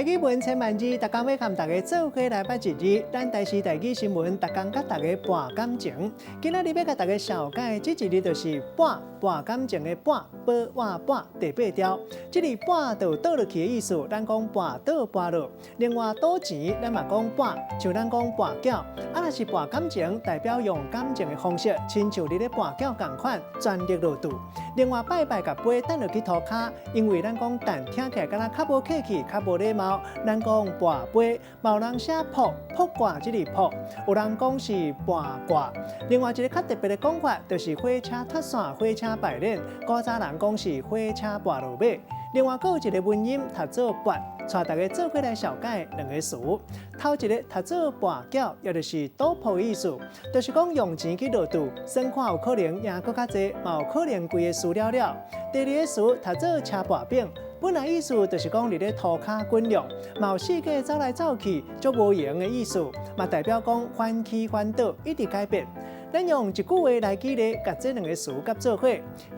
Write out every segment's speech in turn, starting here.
語文千萬字，逐工欲佮大家做伙來捌一字。咱台視台語新聞，逐工佮大家盤感情。今仔日欲共大家紹介這一字就是盤，盤感情的盤，寶碗盤第八調。這字盤就倒落去的意思，咱講盤倒盤落。另外賭錢，咱嘛講盤，像咱講盤繳。啊，若是盤感情，代表用感情的方式，親像你咧盤繳仝款，全力落注。另外拜拜共杯擲落去塗跤，因為咱講擲聽起來敢若較無客氣，較無禮貌。咱講跋杯，嘛有人寫卜卜卦這字卜，有人講是跋卦。另外一个較特別的講法，就是火車脫線、火車敗鏈，古早人講是火車跋落馬。另外，閣有一个文音讀做跋，帶大家做伙來紹介兩个詞。頭一个讀做跋繳，也就是賭博的意思，就是講用錢去落注，算看有可能贏閣較濟，嘛有可能規个輸了了。第二个詞讀做車跋餅。本來意思就是講佇咧塗跤滾浪，嘛有四界走來走去，足無閒的意思，嘛代表講反起反倒，一直改變。咱用一句話來舉例，共這兩个詞佮做伙。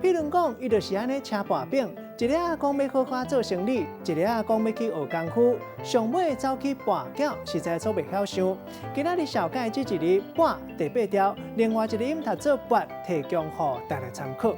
譬如講，伊就是按呢車跋餅，一下講欲好好做生理，一下講欲去學功夫，上尾走去跋筊，實在足袂曉想。今仔日紹介這一字盤第八調，另外一个音讀做跋，提供予大家參考。